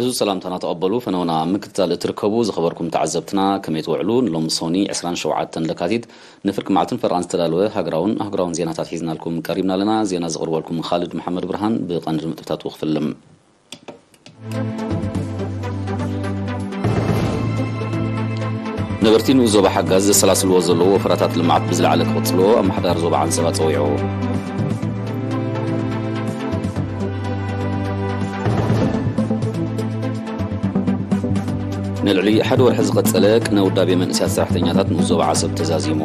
እዚ ሰላምታና ተቐበሉ። ፈነውና ምክትታል እትርከቡ ዝኸበርኩም ተዓዘብትና፣ ከመይ ትውዕሉ? ንሎም ሶኒ ዕስራን ሸውዓተን ለካቲት ንፍርቂ መዓልትን ፈረቓን ዝተዳለወ ሃገራውን ኣህጉራውን ዜናታት ሒዝናልኩም ቀሪብና ኣለና። ዜና ዘቕርበልኩም ኻልድ መሓመድ ብርሃን። ብቐንዲ ነጥብታቱ ክፍልም። ነበርቲ ንኡስ ዞባ ሓጋዝ ዘሰላስልዎ ዘለዉ ወፈራታት ልምዓት ብዝለዓለ ክቕጽልዎ ኣመሓዳሪ ዞባ ዓንሰባ ጸዊዑ። ንልዕሊ ሓደ ወርሒ ዝቐጸለ ቅነ ውዳቤ መንእሰያት ሰራሕተኛታት ንኡስ ዞባ ዓሰብ ተዛዚሙ።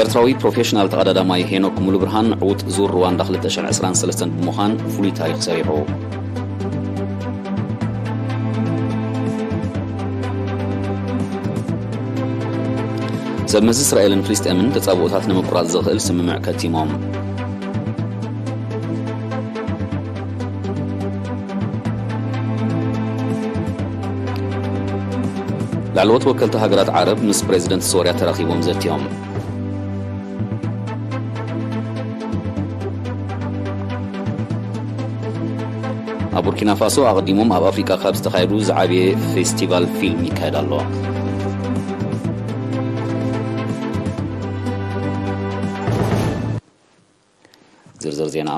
ኤርትራዊ ፕሮፌሽናል ተቐዳዳማይ ሄኖክ ሙሉብርሃን ዕዉት ዙር ሩዋንዳ ክልተ ሽሕን ዕስራን ሰለስተን ብምዃን ፍሉይ ታሪኽ ሰሪሑ። ሰብ መዚ እስራኤልን ፍልስጤምን ተጻብኦታት ንምቁራጽ ዘኽእል ስምምዕ ከቲሞም። ላዕለዎት ወከልቲ ሃገራት ዓረብ ምስ ፕሬዚደንት ሶርያ ተራኺቦም ዘትዮም። ኣብ ቡርኪና ፋሶ ኣቐዲሞም ኣብ ኣፍሪቃ ካብ ዝተኻየዱ ዝዓበየ ፌስቲቫል ፊልም ይካየድ ኣሎ። ዝርዝር ዜና።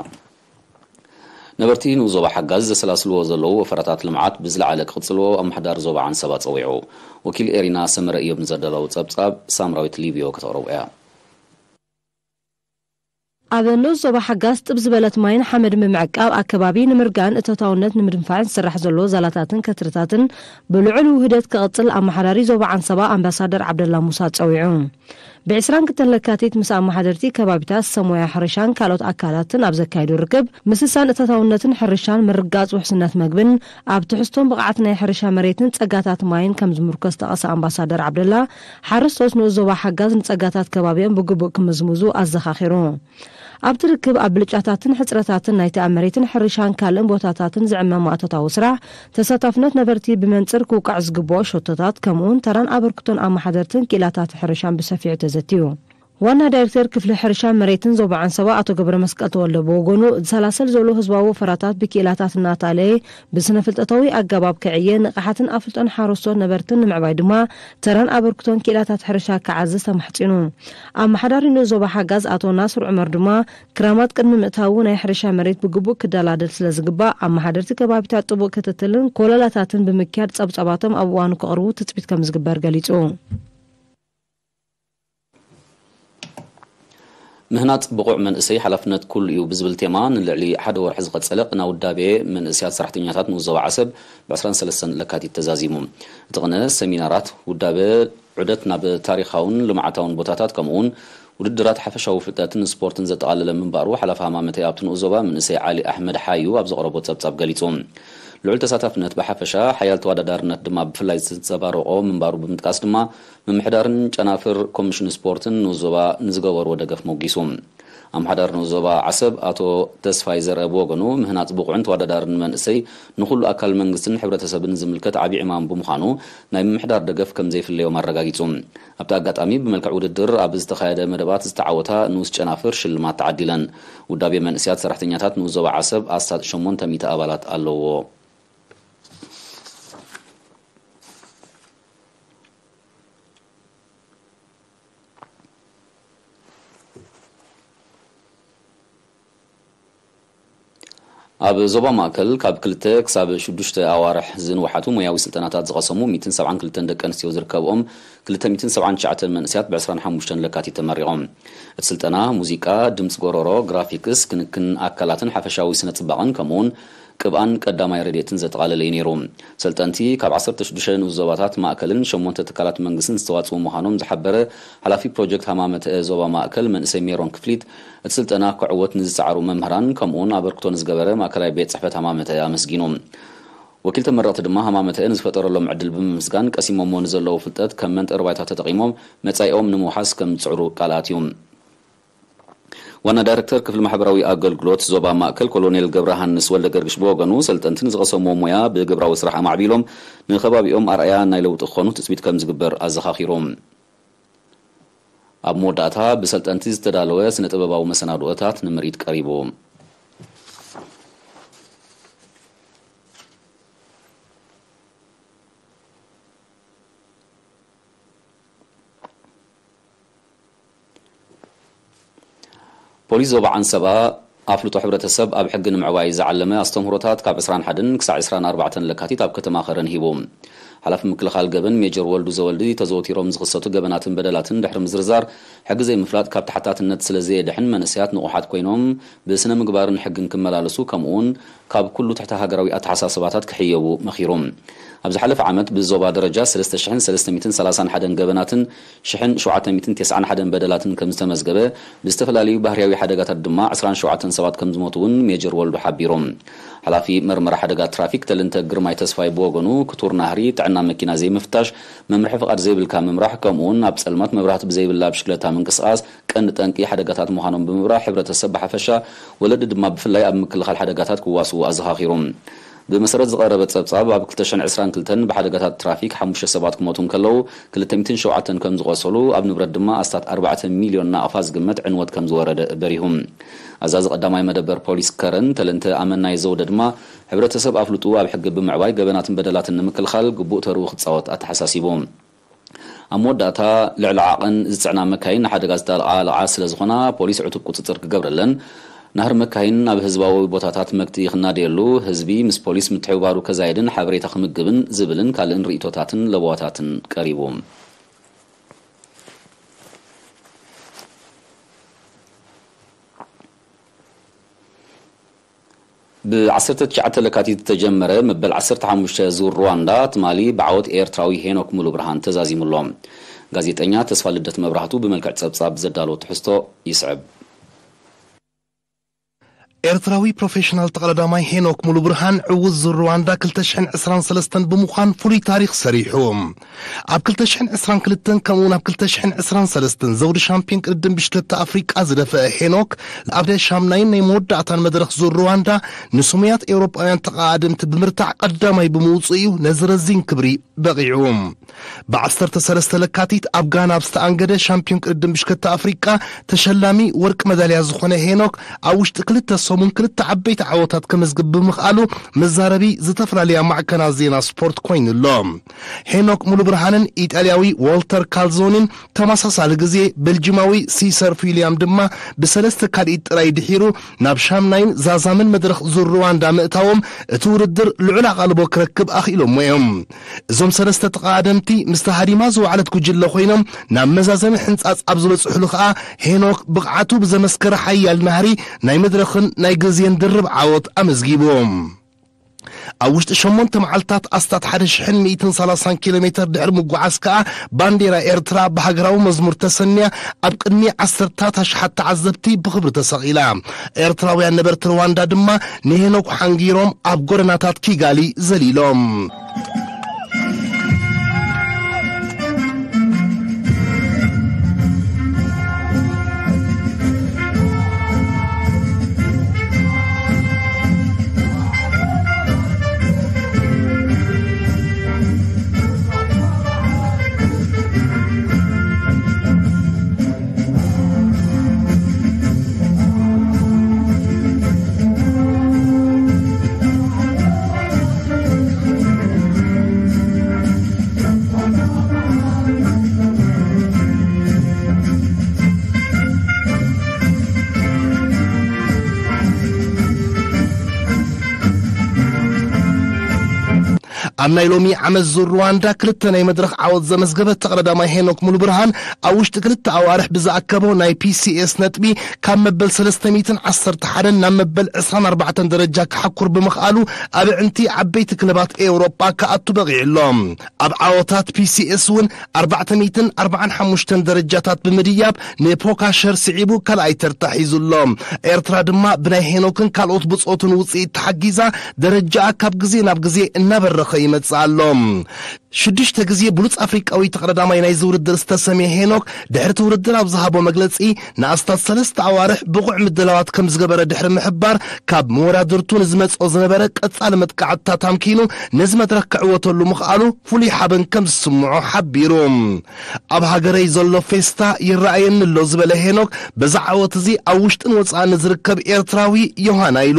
ነበርቲ ንኡስ ዞባ ሓጋዝ ዘሰላስልዎ ዘለዉ ወፈራታት ልምዓት ብዝለዓለ ክቕጽልዎ ኣመሓዳሪ ዞባ ዓንሰባ ጸዊዑ። ወኪል ኤሪና ሰመረ እዮብ ንዘዳለዉ ጸብጻብ ሳምራዊት ሊብዮ ከተቕርቦ እያ። ኣብ ንኡስ ዞባ ሓጋዝ ጥብ ዝበለት ማይን ሓመድ ብምዕቃብ ኣከባቢ ንምርጋን እቶታውነት ንምድንፋዕን ዝስራሕ ዘሎ ዛላታትን ከትርታትን ብልዑል ውህደት ክቕጽል ኣመሓዳሪ ዞባ ዓንሰባ ኣምባሳደር ዓብደላ ሙሳ ጸዊዑ። ብ ዕስራን ክልተን ለካቲት ምስ ኣመሓደርቲ ከባቢታት ሰሞያ ሕርሻን ካልኦት ኣካላትን ኣብ ዘካየዱ ርክብ፣ ምስሳን እቶታውነትን ሕርሻን፣ ምርጋጽ ውሕስነት መግብን ኣብ ትሕዝቶን ብቕዓት ናይ ሕርሻ መሬትን ጸጋታት ማይን ከም ዝምርኮስ ዝጠቐሰ ኣምባሳደር ዓብደላ፣ ሓረስቶት ንኡስ ዞባ ሓጋዝ ንጸጋታት ከባቢኦም ብግቡእ ክምዝምዙ ኣዘኻኺሩ። ኣብቲ ርክብ ኣብ ብልጫታትን ሕጽረታትን ናይቲ ኣብ መሬትን ሕርሻን ካልእን ቦታታትን ዝዕመም ማእቶታዊ ስራሕ ተሳታፍነት ነበርቲ ብመንጽር ክውቃዕ ዝግብኦ ሸቶታት፣ ከምኡውን ተራን ኣበርክቶን ኣመሓደርትን ክኢላታት ሕርሻን ብሰፊሑ ተዘትዩ። ዋና ዳይሬክተር ክፍሊ ሕርሻን መሬትን ዞባ ዓንሰባ ኣቶ ገብረ መስቀል ተወልደ ብወገኑ፣ ዝሰላሰል ዘሎ ህዝባዊ ወፈራታት ብክኢላታት እናተኣለየ ብስነ ፍልጠታዊ ኣገባብ ክዕየ፣ ንቕሓትን ኣፍልጦን ሓረስቶት ነበርትን ንምዕባይ ድማ ተራን ኣበርክቶን ክኢላታት ሕርሻ ክዓዝዝ ተማሕጺኑ። ኣመሓዳሪ ንኡስ ዞባ ሓጋዝ ኣቶ ናስር ዑመር ድማ፣ ክራማት ቅድሚ ምእታዉ ናይ ሕርሻ መሬት ብግቡእ ክደላደል ስለ ዝግባእ፣ ኣመሓደርቲ ከባቢታት ጥቡቕ ክትትልን ኮለላታትን ብምክያድ ጸብጻባቶም ኣብ እዋኑ ከቕርቡ ትጽቢት ከም ዝግበር ገሊጹ። ምህናጽ ብቑዕ መንእሰይ ሓላፍነት ኩሉ እዩ ብዝብል ቴማ ንልዕሊ ሓደ ወርሒ ዝቐጸለ ቅነ ውዳቤ መንእሰያት ሰራሕተኛታት ንኡስ ዞባ ዓሰብ ብ ዕስራን ሰለስተን ለካቲት ተዛዚሙ። እቲ ቅነ ሰሚናራት፣ ውዳበ ዑደት ናብ ታሪኻውን ልምዓታውን ቦታታት ከምኡውን ውድድራት ሓፈሻዊ ፍልጠትን ስፖርትን ዘጠቓለለ ምንባሩ ሓላፊ ሃማመተ ኣብቲ ንኡስ ዞባ መንእሰይ ዓሊ ኣሕመድ ሓዩ ኣብ ዘቕረቦ ጸብጻብ ገሊጹ። ልዑል ተሳታፍነት ብሓፈሻ፣ ሓያል ተወዳዳርነት ድማ ብፍላይ ዝተንጸባረቖ ምንባሩ ብምጥቃስ ድማ፣ ምምሕዳርን ጨናፍር ኮሚሽን ስፖርትን ንኡስ ዞባ ንዝገበርዎ ደገፍ ሞጊሱ። ኣመሓዳሪ ንኡስ ዞባ ዓሰብ ኣቶ ተስፋይ ዘርአ ብወገኑ፣ ምህናጽ ብቑዕን ተወዳዳርን መንእሰይ ንኹሉ ኣካል መንግስትን ሕብረተሰብን ዝምልከት ዓቢ ዕማም ብምዃኑ፣ ናይ ምምሕዳር ደገፍ ከም ዘይፍለዮም ኣረጋጊጹ። ኣብቲ ኣጋጣሚ፣ ብመልክዕ ውድድር ኣብ ዝተኻየደ መደባት ዝተዓወታ ንኡስ ጨናፍር ሽልማት ተዓዲለን። ውዳቤ መንእሰያት ሰራሕተኛታት ንኡስ ዞባ ዓሰብ ኣስታት ሸሞንተ ሚእቲ ኣባላት ኣለዎ። ኣብ ዞባ ማእከል ካብ ክልተ ክሳብ ሽዱሽተ ኣዋርሕ ዝንውሓቱ ሞያዊ ስልጠናታት ዝቐሰሙ ሚእትን ሰብዓን ክልተን ደቂ ኣንስትዮ ዝርከብኦም ክልተ ሚእትን ሰብዓን ትሽዓተን መንእሰያት ብ ዕስራን ሓሙሽተን ለካቲት ተመሪቖም። እቲ ስልጠና ሙዚቃ፣ ድምጺ ጎረሮ፣ ግራፊክስ፣ ክንክን ኣካላትን ሓፈሻዊ ስነ ጽባቐን ከምኡውን ቅብኣን ቀዳማይ ረድኤትን ዘጠቓለለ እዩ ነይሩ። ሰልጠንቲ ካብ ዓሰርተ ሽዱሽተ ንኡስ ዞባታት ማእከልን ሸሞንተ ትካላት መንግስትን ዝተዋጽኡ ምዃኖም ዝሓበረ ሓላፊ ፕሮጀክት ሃማመተ ዞባ ማእከል መንእሰይ ሜሮን ክፍሊት፣ እቲ ስልጠና ክዕወት ንዝጸዓሩ መምህራን ከምኡውን ኣበርክቶ ንዝገበረ ማእከላይ ቤት ጽሕፈት ሃማመተ ኣመስጊኑ። ወኪል ተመረቕቲ ድማ ሃማመተ ንዝፈጠረሎም ዕድል ብምምስጋን፣ ቀሲሞሞ ንዘለዉ ፍልጠት ከም መንጠሪ ባይታ ተጠቒሞም መጻኢኦም ንምውሓስ ከም ዝጽዕሩ ቃል ኣትዩ። ዋና ዳይሬክተር ክፍሊ ማሕበራዊ ኣገልግሎት ዞባ ማእከል ኮሎኔል ገብረሃንስ ወልደ ገርግሽ ብወገኑ፣ ሰልጠንቲ ንዝቐሰምዎ ሞያ ብግብራዊ ስራሕ ኣማዕቢሎም ንኸባቢኦም ኣርኣያ ናይ ለውጢ ክኾኑ ትጽቢት ከም ዝግበር ኣዘኻኺሩ። ኣብ መወዳእታ ብሰልጠንቲ ዝተዳለወ ስነ ጥበባዊ መሰናድኦታት ንምርኢት ቀሪቡ። ፖሊስ ዞባ ዓንሰባ ኣፍልጦ ሕብረተሰብ ኣብ ሕጊ ንምዕባይ ዝዓለመ ኣስተምህሮታት ካብ ዕስራን ሓደን ክሳዕ ዕስራን ኣርባዕተን ለካቲት ኣብ ከተማ ከረን ሂቡ። ሓላፊ ምክልኻል ገበን ሜጀር ወልዱ ዘወልዲ ተዘውቲሮም ዝኽሰቱ ገበናትን በደላትን ድሕሪ ምዝርዛር ሕጊ ዘይምፍላጥ ካብ ተሓታትነት ስለ ዘየድሕን መንእሰያት ንቑሓት ኮይኖም ብስነ ምግባርን ሕግን ክመላለሱ ከምኡውን ካብ ኩሉ ትሕተ ሃገራዊ ኣተሓሳስባታት ክሕየቡ መኺሩ። ኣብ ዝሓለፈ ዓመት ብዞባ ደረጃ ሰለስተ ሽሕን ሰለስተ ሚእትን ሰላሳን ሓደን ገበናትን ሽሕን ሸውዓተ ሚእትን ተስዓን ሓደን በደላትን ከም ዝተመዝገበ፣ ብዝተፈላለዩ ባህርያዊ ሓደጋታት ድማ ዕስራን ሸውዓተን ሰባት ከም ዝሞቱ እውን ሜጀር ወልዱ ሓቢሩ። ሓላፊ መርመራ ሓደጋ ትራፊክ ተልንተ ግርማይ ተስፋይ ብወገኑ፣ ክቱር ናህሪ፣ ጥዕና መኪና ዘይምፍታሽ፣ መምርሒ ፍቓድ ዘይብልካ ምምራሕ፣ ከምኡውን ኣብ ጸልማት መብራህቲ ብዘይብላ ብሽክለታ ምንቅስቓስ ቀንዲ ጠንቂ ሓደጋታት ምዃኖም ብምብራህ፣ ሕብረተሰብ ብሓፈሻ፣ ወለዲ ድማ ብፍላይ ኣብ ምክልኻል ሓደጋታት ክዋስኡ ኣዘኻኺሩ። ብመሰረት ዝቐረበ ጸብጻብ፣ ኣብ ክልተ ሽሕን ዕስራን ክልተን ብሓደጋታት ትራፊክ ሓሙሽተ ሰባት ክሞቱ እንከለዉ፣ ክልተ ሚእትን ሸውዓተን ከም ዝቖሰሉ፣ ኣብ ንብረት ድማ ኣስታት ኣርባዕተ ሚልዮን ናቕፋ ዝግመት ዕንወት ከም ዝወረደ በሪሁ። ኣዛዚ ቀዳማይ መደበር ፖሊስ ከረን ተለንተ ኣመናይ ዘውደ ድማ፣ ሕብረተሰብ ኣፍልጡ ኣብ ሕጊ ብምዕባይ ገበናትን በደላትን ንምክልኻል ግቡእ ተርኡ ክጻወት ኣተሓሳሲቡ። ኣብ መወዳእታ፣ ልዕሊ ዓቐን ዝጽዕና መካይን ንሓደጋ ዝተቓልዓ ስለ ዝኾና፣ ፖሊስ ዕቱብ ቁጽጽር ክገብረለን፣ ናህሪ መካይን ኣብ ህዝባዊ ቦታታት መግትኢ ክናደየሉ፣ ህዝቢ ምስ ፖሊስ ምትሕብባሩ ከዛይድን ሓበሬታ ክምግብን ዝብልን ካልእን ርእይቶታትን ለበዋታትን ቀሪቡ። ብ ዓሰርተ ትሽዓተ ለካቲት ዝተጀመረ መበል ዓሰርተ ሓሙሽተ ዙር ሩዋንዳ ትማሊ ብዓወት ኤርትራዊ ሄኖክ ሙሉብርሃን ተዛዚሙ ኣሎ። ጋዜጠኛ ተስፋ ልደት መብራህቱ ብመልክዕ ጸብጻብ ዘዳለዎ ትሕዝቶ ይስዕብ። ኤርትራዊ ፕሮፌሽናል ተቐዳዳማይ ሄኖክ ሙሉብርሃን ዕዉት ዙር ሩዋንዳ ክልተ ሽሕን ዕስራን ሰለስተን ብምዃን ፍሉይ ታሪኽ ሰሪሑ። ኣብ ክልተ ሽሕን ዕስራን ክልተን ከምኡውን ኣብ ክልተ ሽሕን ዕስራን ሰለስተን ዘውዲ ሻምፒዮን ቅድድም ብሽክለታ ኣፍሪቃ ዝደፈአ ሄኖክ፣ ኣብ ሻምናይን ናይ መወዳእታን መድረኽ ዙር ሩዋንዳ ንስሙያት ኤውሮጳውያን ተቐዳደምቲ ብምርታዕ ቀዳማይ ብምውጽኡ እዩ ነዚ ረዚን ክብሪ በቒዑ። ብ ዓሰርተ ሰለስተ ለካቲት ኣብ ጋና ኣብ ዝተኣንገደ ሻምፒዮን ቅድድም ብሽክለታ ኣፍሪቃ ተሸላሚ ወርቂ መዳልያ ዝኾነ ሄኖክ፣ ኣብ ውሽጢ ክልተ ሰሙን ክልተ ዓበይቲ ዓወታት ከመዝግብ ብምኽኣሉ መዛረቢ ዝተፈላለያ ማዕከናት ዜና ስፖርት ኮይኑ ኣሎ። ሄኖክ ሙሉብርሃንን ኢጣልያዊ ዎልተር ካልዞኒን ተመሳሳሊ ግዜ፣ ቤልጂማዊ ሲሰር ፊልያም ድማ ብሰለስተ ካልኢት ጥራይ ድሒሩ ናብ ሻምናይን ዛዛምን መድረኽ ዙር ሩዋንዳ ምእታዎም፣ እቲ ውድድር ልዑል ኣቓልቦ ክረክብ ኣኽኢሎሞ እዮም። እዞም ሰለስተ ተቐዳደምቲ ምስቲ ሃዲማ ዝወዓለት ጉጅለ ኮይኖም፣ ናብ መዛዘሚ ሕንጻጽ ኣብ ዝበጽሕሉ ኸኣ፣ ሄኖክ ብቕዓቱ ብዘመስከረ ሓያል ናህሪ ናይ መድረኽን ናይ ግዜን ድርብ ዓወት ኣመዝጊቡ። ኣብ ውሽጢ ሸሞንተ መዓልታት ኣስታት ሓደ ሽሕን ሚእትን ሰላሳን ኪሎ ሜተር ድሕሪ ምጉዓዝ ከኣ፣ ባንዴራ ኤርትራ ብሃገራዊ መዝሙር ተሰንያ ኣብ ቅድሚ ዓሰርታት ኣሽሓት ተዓዘብቲ ብኽብሪ ተሰቒላ። ኤርትራውያን ነበርቲ ሩዋንዳ ድማ ንሄኖክ ሓንጊሮም ኣብ ጎደናታት ኪጋሊ ዘሊሎም። ኣብ ናይ ሎሚ ዓመት ዙር ሩዋንዳ ክልተ ናይ መድረኽ ዓወት ዘመዝገበ ተቐዳዳማይ ሄኖክ ሙሉብርሃን፣ ኣብ ውሽጢ ክልተ ኣዋርሕ ብዝኣከቦ ናይ ፒሲኤስ ነጥቢ ካብ መበል ሰለስተ ሚእትን ዓሰርተ ሓደን ናብ መበል ዕስራን ኣርባዕተን ደረጃ ክሓኩር ብምኽኣሉ፣ ኣብ ኣዕንቲ ዓበይቲ ክለባት ኤውሮጳ ክኣቱ በቒዑ ኣሎ። ኣብ ዓወታት ፒሲኤስ እውን ኣርባዕተ ሚእትን ኣርባዓን ሓሙሽተን ደረጃታት ብምድያብ ንፖካሸር ስዒቡ ካልኣይ ተርታ ሒዙ ኣሎ። ኤርትራ ድማ ብናይ ሄኖክን ካልኦት ብጾቱን ውጽኢት ተሓጊዛ ደረጃኣ ካብ ግዜ ናብ ግዜ እናበረኸ ይመጽእ ኣሎ። ሽዱሽተ ግዜ ብሉጽ ኣፍሪቃዊ ተቐዳዳማይ ናይዚ ውድድር ዝተሰምየ ሄኖክ፣ ድሕሪ እቲ ውድድር ኣብ ዝሃቦ መግለጺ፣ ንኣስታት ሰለስተ ኣዋርሕ ብቑዕ ምድላዋት ከም ዝገበረ ድሕሪ ምሕባር፣ ካብ መወዳድርቱ ንዝመጽኦ ዝነበረ ቀጻሊ መጥቃዕትታት ኣምኪኑ ነዚ መድረኽ ክዕወተሉ ምኽኣሉ ፍሉይ ሓበን ከም ዝስምዖ ሓቢሩ። ኣብ ሃገረይ ዘሎ ፌስታ ይረኣየኒ ኣሎ ዝበለ ሄኖክ፣ በዚ ዓወት እዚ ኣብ ውሽጥን ወጻእን ንዝርከብ ኤርትራዊ ዮሃና ኢሉ።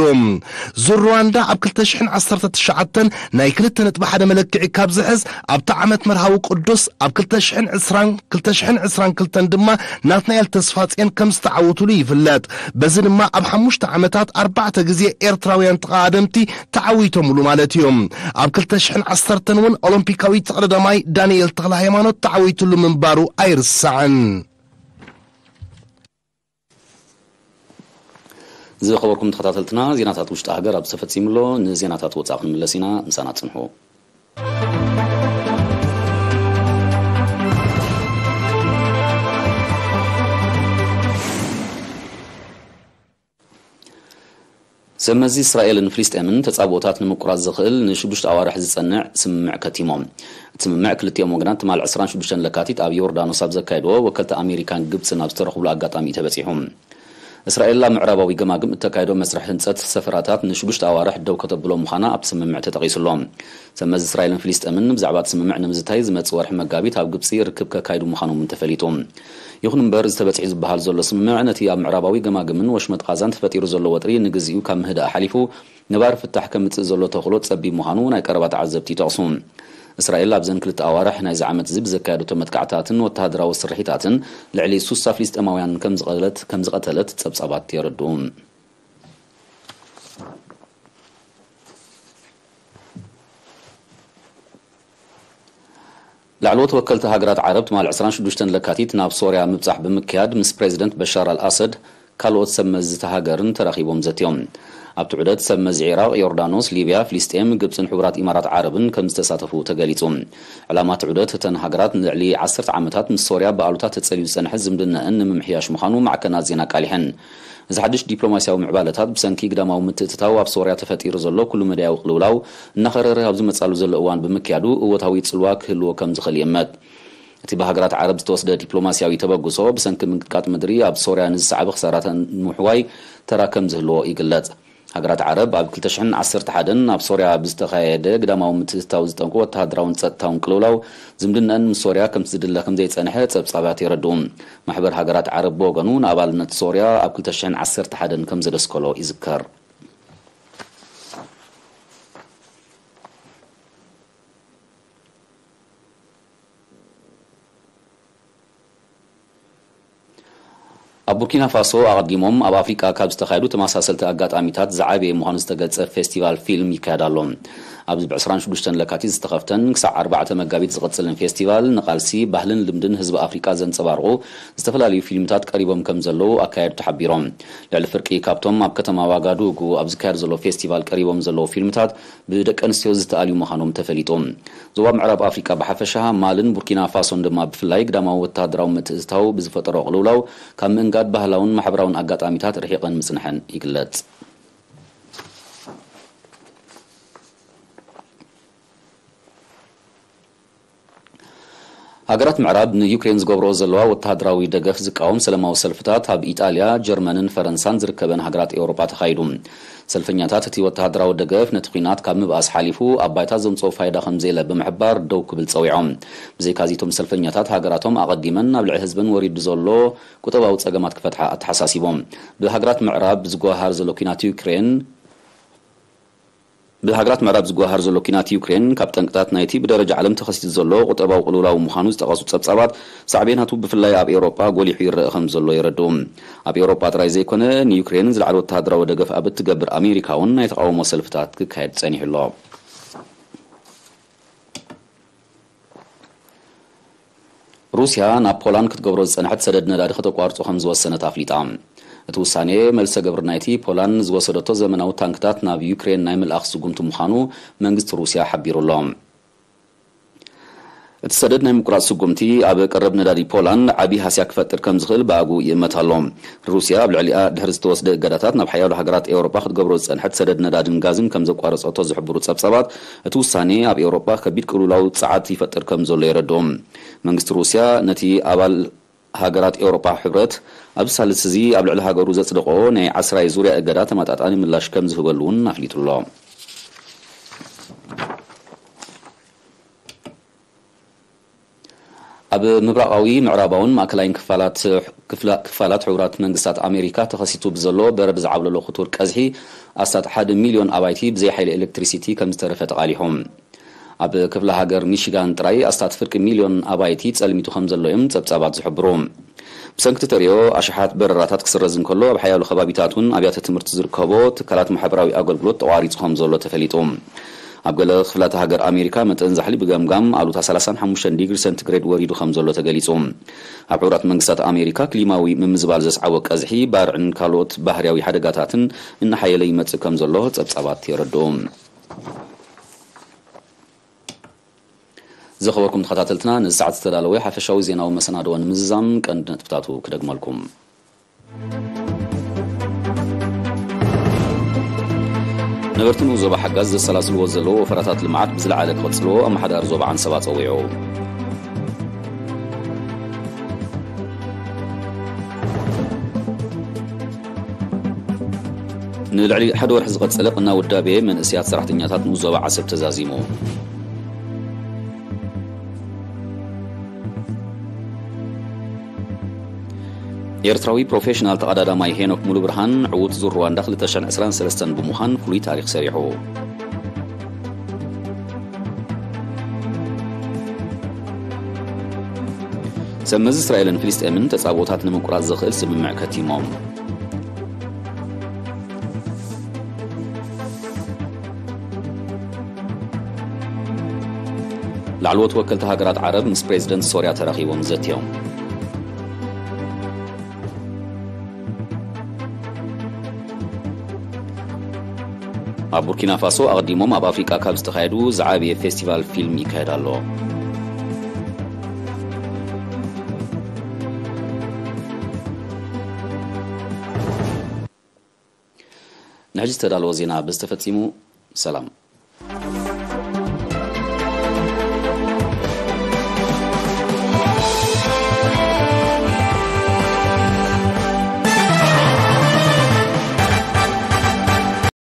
ዙር ሩዋንዳ ኣብ ክልተ ሽሕን ዓሰርተ ትሽዓተን ናይ ክልተ ነጥቢ ሓደ መለክዒ ካብ ዝሕዝ፣ ኣብቲ ዓመት መርሃዊ ቅዱስ ኣብ ክልተ ሽሕን ዕስራን ክልተ ሽሕን ዕስራን ክልተን ድማ ናትናኤል ተስፋጽዮን ከም ዝተዓወቱሉ ይፍለጥ። በዚ ድማ ኣብ ሓሙሽተ ዓመታት ኣርባዕተ ግዜ ኤርትራውያን ተቐዳደምቲ ተዓዊቶምሉ ማለት እዩ። ኣብ ክልተ ሽሕን ዓሰርተን እውን ኦሎምፒካዊ ተቐዳዳማይ ዳንኤል ተኽለ ሃይማኖት ተዓዊቱሉ ምንባሩ ኣይርሳዕን። ዝኸበርኩም ተኸታተልትና፣ ዜናታት ውሽጢ ሃገር ኣብ ዝተፈጺሙ ኣሎ። ንዜናታት ወጻኢ ክንምለስ ኢና፣ ምሳና ጽንሑ። ሰብ መዚ እስራኤልን ፍልስጤምን ተጻብኦታት ንምቁራጽ ዝኽእል ንሽዱሽተ ኣዋርሕ ዝጸንዕ ስምምዕ ከቲሞም። እቲ ስምምዕ ክልቲኦም ወገናት ትማል ዕስራን ሽዱሽተን ለካቲት ኣብ ዮርዳኖስ ኣብ ዘካየድዎ፣ ወከልቲ ኣሜሪካን ግብጽን ኣብ ዝተረኽብሉ ኣጋጣሚ እዩ ተበጺሑ። እስራኤል ኣብ ምዕራባዊ ገማግም እተካየዶ መስርሕ ህንጸት ሰፈራታት ንሽዱሽተ ኣዋርሕ ደው ከተብሎ ምዃና ኣብቲ ስምምዕ ተጠቒሱ ኣሎ። ሰብ መዚ እስራኤልን ፍልስጤምን ብዛዕባ እቲ ስምምዕ ንምዝታይ ዝመጽእ ወርሒ መጋቢት ኣብ ግብጺ ርክብ ከካይዱ ምዃኖም እውን ተፈሊጡ። ይኹን እምበር፣ እዚ ተበጺሑ ዝበሃል ዘሎ ስምምዕ ነቲ ኣብ ምዕራባዊ ገማግምን ወሽመጥ ቓዛን ተፈጢሩ ዘሎ ወጥሪ ንግዚኡ ካብ ምህዳእ ሓሊፉ ነባሪ ፍታሕ ከምጽእ ዘሎ ተኽእሎ ጸቢብ ምዃኑ ናይ ቀረባ ተዓዘብቲ ይጠቕሱ። እስራኤል ኣብዘን ክልተ ኣዋርሕ ናይዚ ዓመት እዚ ብዘካየደቶ መጥቃዕትታትን ወተሃደራዊ ስርሒታትን ልዕሊ ሱሳ ፍልስጤማውያን ከም ዝቐተለት፣ ከም ዝቐተለት ጸብጻባት የረድኡ። ላዕለዎት ወከልቲ ሃገራት ዓረብ ትማል ዕስራን ሽዱሽተን ለካቲት ናብ ሶርያ ምብጻሕ ብምክያድ ምስ ፕሬዚደንት በሻር ኣልኣሰድ ካልኦት ሰብ መዚ እታ ሃገርን ተራኺቦም ዘትዮም። ኣብቲ ዑደት ሰብ መዚ ዒራቕ፣ ዮርዳኖስ፣ ሊብያ፣ ፍልስጤም፣ ግብጽን ሕቡራት ኢማራት ዓረብን ከም ዝተሳተፉ ተገሊጹ። ዕላማ እቲ ዑደት እተን ሃገራት ንልዕሊ ዓሰርተ ዓመታት ምስ ሶርያ ብኣሉታ ተጸልዩ ዝጸንሐ ዝምድናኣን ንምምሕያሽ ምዃኑ ማዕከናት ዜና ኣቃሊሐን። እዚ ሓድሽ ዲፕሎማስያዊ ምዕባለታት ብሰንኪ ግዳማዊ ምትእትታው ኣብ ሶርያ ተፈጢሩ ዘሎ ኩሉ መዳያዊ ቅልውላው እናኸረረ ኣብ ዝመጻሉ ዘሎ እዋን ብምክያዱ እወታዊ ጽልዋ ክህልዎ ከም ዝኽእል ይእመት። እቲ ብሃገራት ዓረብ ዝተወስደ ዲፕሎማስያዊ ተበግሶ ብሰንኪ ምንቅጥቃጥ ምድሪ ኣብ ሶርያ ንዝሰዓበ ክሳራታት ንምሕዋይ ተራ ከም ዝህልዎ ይግለጽ። ሃገራት ዓረብ ኣብ ክልተ ሽሕን ዓሰርተ ሓደን ኣብ ሶርያ ብዝተኻየደ ግዳማዊ ምትእትታው ዝጠንቁ ወተሃደራውን ጸጥታውን ቅልውላው ዝምድናኣን ምስ ሶርያ ከምቲ ዝድለ ከም ዘይጸንሐ ጸብጻባት የረድኡ። ማሕበር ሃገራት ዓረብ ብወገኑ ንኣባልነት ሶርያ ኣብ ክልተ ሽሕን ዓሰርተ ሓደን ከም ዘደስከሎ ይዝከር። ኣብ ቡርኪና ፋሶ ኣቐዲሞም ኣብ ኣፍሪቃ ካብ ዝተኻየዱ ተመሳሰልቲ ኣጋጣሚታት ዝዓበየ ምዃኑ ዝተገልጸ ፌስቲቫል ፊልም ይካየድ ኣሎ። ኣብዚ ብ ዕስራን ሽዱሽተን ለካቲት ዝተኸፍተን ክሳዕ ኣርባዕተ መጋቢት ዝቕጽልን ፌስቲቫል ንቓልሲ፣ ባህልን ልምድን ህዝቢ ኣፍሪቃ ዘንጸባርቑ ዝተፈላለዩ ፊልምታት ቀሪቦም ከም ዘለዉ ኣካየድቱ ሓቢሮም። ልዕሊ ፍርቂ ካብቶም ኣብ ከተማ ዋጋዱጉ ኣብ ዝካየድ ዘሎ ፌስቲቫል ቀሪቦም ዘለዉ ፊልምታት ብደቂ ኣንስትዮ ዝተኣልዩ ምዃኖም ተፈሊጡ። ዞባ ምዕራብ ኣፍሪቃ ብሓፈሻ፣ ማልን ቡርኪና ፋሶን ድማ ብፍላይ፣ ግዳማዊ ወተሃደራዊ ምትእትታው ብዝፈጠሮ ቅልውላው ካብ ምእንጋድ ባህላውን ማሕበራውን ኣጋጣሚታት ርሒቐን ምጽንሐን ይግለጽ። ሃገራት ምዕራብ ንዩክሬን ዝገብርኦ ዘለዋ ወተሃደራዊ ደገፍ ዝቃወም ሰላማዊ ሰልፍታት ኣብ ኢጣልያ፣ ጀርመንን ፈረንሳን ዝርከበን ሃገራት ኤውሮጳ ተኻይዱ። ሰልፈኛታት፣ እቲ ወተሃደራዊ ደገፍ ነቲ ኲናት ካብ ምብኣስ ሓሊፉ ኣብ ባይታ ዘምጽኦ ፋይዳ ከም ዘየለ ብምሕባር ደው ክብል ጸዊዖም። ብዘይካዚ፣ እቶም ሰልፈኛታት፣ ሃገራቶም ኣቐዲመን ኣብ ልዕሊ ህዝበን ወሪዱ ዘሎ ቁጠባዊ ጸገማት ክፈትሓ ኣተሓሳሲቦም። ብሃገራት ምዕራብ ዝጓሃር ዘሎ ኲናት ዩክሬን ብሃገራት ምዕራብ ዝጓሃር ዘሎ ኲናት ዩክሬን፣ ካብ ጠንቅታት ናይቲ ብደረጃ ዓለም ተኸሲቱ ዘሎ ቁጠባዊ ቅልውላው ምዃኑ ዝጠቐሱ ጸብጻባት፣ ሳዕቤናቱ ብፍላይ ኣብ ኤውሮጳ ጎሊሑ ይረአ ከም ዘሎ የረድኡ። ኣብ ኤውሮጳ ጥራይ ዘይኮነ፣ ንዩክሬን ዝለዓለ ወተሃደራዊ ደገፍ ኣብ እትገብር ኣሜሪካ እውን ናይ ተቓውሞ ሰልፍታት ክካየድ ጸኒሑ ኣሎ። ሩስያ ናብ ፖላንድ ክትገብሮ ዝጸንሐት ሰደድ ነዳዲ ከተቋርጾ ከም ዝወሰነት ኣፍሊጣ። እቲ ውሳኔ፣ መልሰ ግብሪ ናይቲ ፖላንድ ዝወሰደቶ ዘመናዊ ታንክታት ናብ ዩክሬን ናይ ምልኣኽ ስጉምቲ ምዃኑ መንግስቲ ሩስያ ሓቢሩ ኣሎ። እቲ ሰደድ ናይ ምቁራጽ ስጉምቲ ኣብ ቀረብ ነዳዲ ፖላንድ ዓቢ ሃስያ ክፈጥር ከም ዝኽእል ብኣግኡ ይእመት ኣሎ። ሩስያ ኣብ ልዕሊኣ ድሕሪ ዝተወስደ እገዳታት ናብ ሓያሎ ሃገራት ኤውሮጳ ክትገብሮ ዝጸንሐት ሰደድ ነዳድን ጋዝን ከም ዘቋረጸቶ ዝሕብሩ ጸብጻባት፣ እቲ ውሳኔ ኣብ ኤውሮጳ ከቢድ ቅልውላው ጸዓት ይፈጥር ከም ዘሎ የረድኡ። መንግስቲ ሩስያ ነቲ ኣባል ሃገራት ኤውሮጳ ሕብረት ኣብዚ ሳልስ እዚ ኣብ ልዕሊ ሃገሩ ዘጽደቖ ናይ ዓስራይ ዙርያ እገዳ ተመጣጣኒ ምላሽ ከም ዝህበሉ እውን ኣፍሊጡ ኣሎ። ኣብ ምብራቓዊ፣ ምዕራባውን ማእከላይን ክፋላት፣ ክፍላ-፣ ክፋላት ሕቡራት መንግስታት ኣሜሪካ ተኸሲቱ ብዘሎ በረድ ዝዓብለሎ ክቱር ቀዝሒ ኣስታት ሓደ ሚልዮን ኣባይቲ ብዘይ ሓይሊ ኤሌክትሪሲቲ ከም ዝተረፈ ተቓሊሑ። ኣብ ክፍለ ሃገር ሚሽጋን ጥራይ ኣስታት ፍርቂ ሚልዮን ኣባይቲ ጸልሚቱ ከም ዘሎ እዮም ጸብጻባት ዝሕብሩ። ብሰንኪ እቲ ተርእዮ፣ ኣሽሓት በረራታት ክስረዝ እንከሎ፣ ኣብ ሓያሎ ከባቢታት እውን ኣብያተ ትምህርቲ ዝርከቦ ትካላት ማሕበራዊ ኣገልግሎት ተቋሪጹ ከም ዘሎ ተፈሊጡ። ኣብ ገለ ክፍላተ ሃገር ኣሜሪካ፣ መጠን ዛሕሊ ብገምጋም ኣሉታ ሰላሳን ሓሙሽተን ዲግሪ ሰንቲግሬድ ወሪዱ ከም ዘሎ ተገሊጹ። ኣብ ሕቡራት መንግስታት ኣሜሪካ፣ ክሊማዊ ምምዝባል ዘስዓቦ ቀዝሒ፣ ባርዕን ካልኦት ባህርያዊ ሓደጋታትን እናሓየለ ይመጽእ ከም ዘሎ ጸብጻባት የረድኡ። ዝኸበርኩም ተኸታተልትና፣ ነዚ ሰዓት ዝተዳለወ ሓፈሻዊ ዜናዊ መሰናድኦ ንምዝዛም ቀንዲ ነጥብታቱ ክደግመልኩም። ነበርቲ ንኡስ ዞባ ሓጋዝ ዘሰላስልዎ ዘለዉ ወፈራታት ልምዓት ብዝለዓለ ክቕጽልዎ ኣመሓዳሪ ዞባ ዓንሰባ ጸዊዑ። ንልዕሊ ሓደ ወርሒ ዝቐጸለ ቅና ውዳቤ መንእሰያት ሰራሕተኛታት ንኡስ ዞባ ዓሰብ ተዛዚሙ። ኤርትራዊ ፕሮፌሽናል ተቐዳዳማይ ሄኖክ ሙሉብርሃን ዕዉት ዙር ሩዋንዳ ክልተ ሽሕን ዕስራን ሰለስተን ብምዃን ፍሉይ ታሪኽ ሰሪሑ። ሰብ መዚ እስራኤልን ፍልስጤምን ተጻብኦታት ንምቁራጽ ዘኽእል ስምምዕ ከቲሞም። ላዕለዎት ወከልቲ ሃገራት ዓረብ ምስ ፕሬዝደንት ሶርያ ተራኺቦም ዘትዮም። ኣብ ቡርኪና ፋሶ ኣቕዲሞም ኣብ ኣፍሪቃ ካብ ዝተኻየዱ ዝዓበየ ፌስቲቫል ፊልም ይካየድ ኣሎ። ንሕጂ ዝተዳለወ ዜና በዚ ተፈጺሙ። ሰላም።